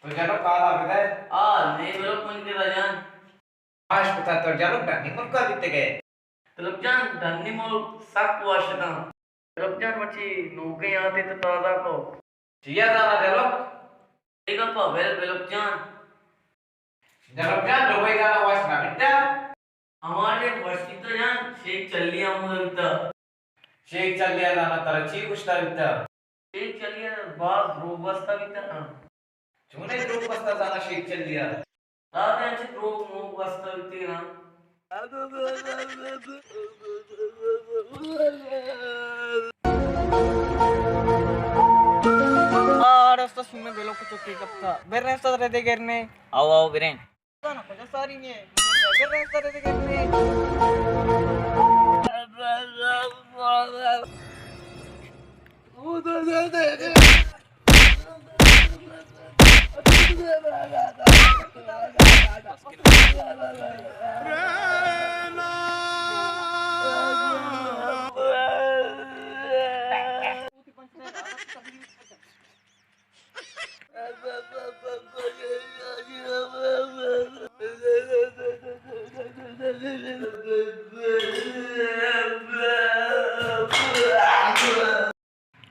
تو جلک حالا بدئے۔ حال نے بلک من کرا جان۔ پاش کتا تو جلک ڈنی ملکا بیتگئے۔ بلک جان ڈنی ملک سک وش اتاں۔ بلک جان مرچی نوکیں یاتے تو تازہ کو۔ چیا زانا جلک؟ اے گپا بل بلک جان۔ جلک جان دبئی زانا وش نہ بیتا؟ ہما ٹیم وش بیتا جان، شیخ چلی ہمودا بیتا۔ شیخ چلی ء زاناں ترا چی گوشتا بیتا؟ شیخ چلی ء باز دروگ بستا بیتا نا۔ چونیں دروگ بستا زاناں شیخ چلی ء؟ دادا انچیں دروگ موگ بستا بیتے نا۔ آ، رستہ سونے بلوک چکی کپتا۔ بر رستہ ردے گرنے۔ آو، آو، بریں۔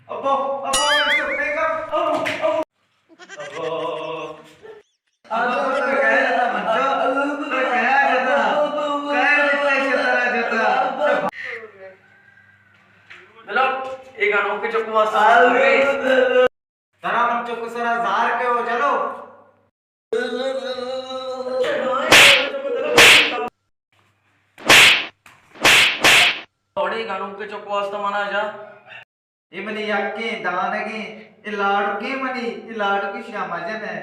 ابا، ابا، میں چپ نہیں کر۔ ابا، ابا۔ ابا۔ ابا، تو کہا جتا، من تو، تو کہا جتا، کہا جتا، شترا جتا۔ مطلب، ایک انوکھے چکو واسطہ۔ ترا من چک سرا زار کئے او جلو۔ اوڑے گنوک چک واسطہ منا جا۔ اے منی یکیں دانگیں، اے لاڑکیں منی، اے لاڑکی شیا مجن ہے۔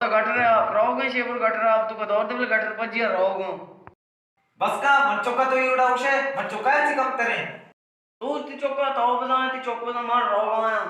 گٹر آپ روگے شیپور گٹر آپ تو کا دور دے بلے گٹر پجیا روگوں۔ بس کا من چکا تو ایوڑا ہوشے، من چکا ایسی کم کریں۔ تو تی چکا تو بزانے تی چک بزان مار روگایا۔